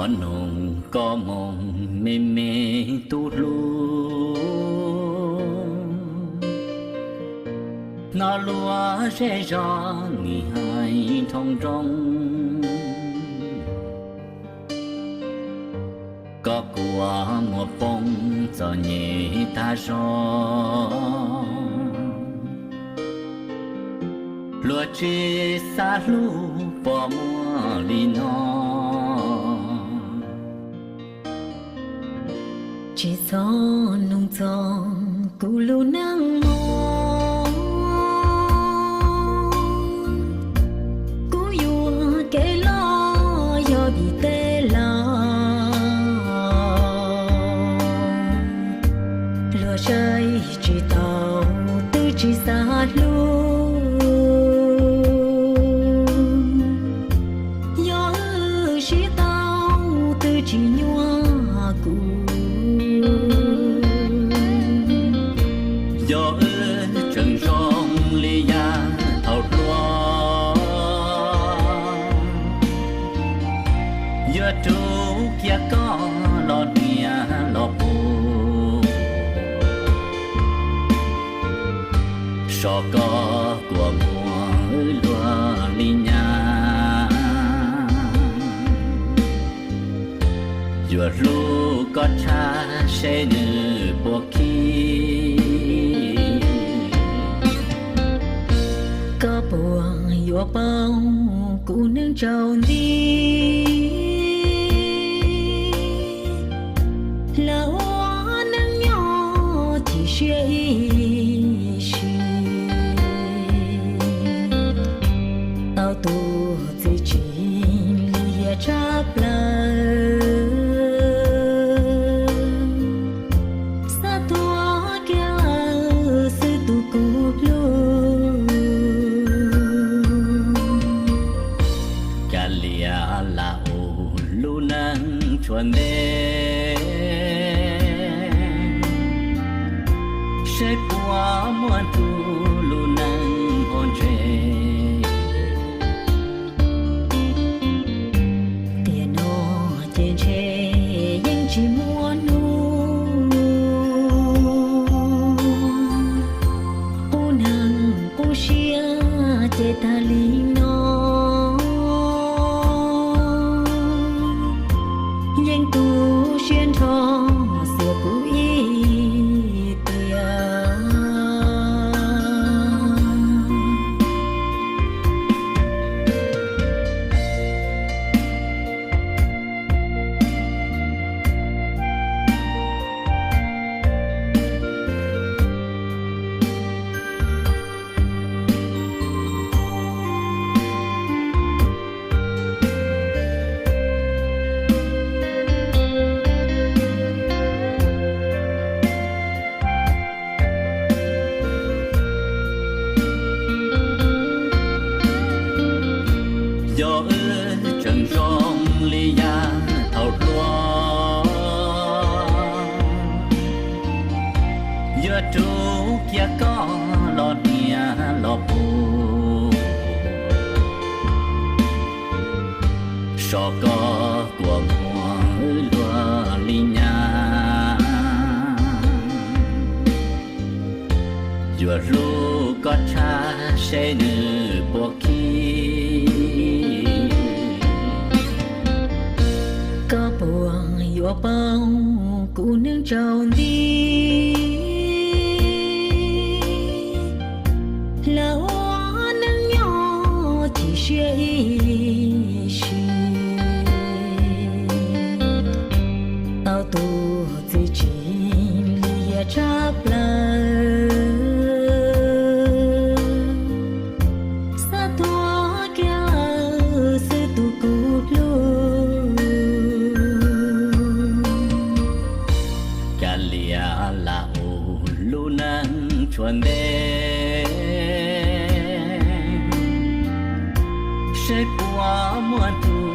Hnub no koj mus me me tub hlub, hnov luag zej zog nim hais nroo nroo. Koj kua muag poob txom nyem tag zog, luag tsis xav hlub pom muag li no. Tsis txhob nug txog kuv lub neej mog, kuv yuam kev loj yog vim tej laus. Luag saib tsis taus twb tsis xav hlub, yog wb sib tau twb tsis nyuaj kuv. Yog wb tseem zoo li yav thaum hluas, yuav rub kiag koj los hnia los pub. Saib koj kua muag luag li nyab, yuav hlub koj tshaj seb nws puas khib. Koj puas yuav paub kuv neej tsaus nti, los ua neej nyob chim siab ib sim. Tau tus txiv tsis lim hiam tshaj plaws, xav tuag kiag lawm xwb tus kuv hlub. Kav liam lam ua lub neej tshuav ntev, seb puas muaj tus lub neej npog ntse. Tiam no ces ntshe yeej tsis muaj hnub, qub neeg qub siab ces tag li no. Yeej tu siab nrho xiam kuv ib tiam. Yog wb tseem zoo li yav thaum hluas, yuav rub kiag koj los hnia los pub. Saib koj kua muag luag li nyab, yuav hlub koj tshaj seb nws puas khib. Koj puas yuav paub kuv neej tsaus nti, los ua neej nyob chim siab ib sim. Tau tus txiv tsis lim hiam tshaj plaws, xav tuag kiag lawm xwb tus kuv hlub. Kav liam lam ua lub neej tshuav ntev, seb puas muaj tus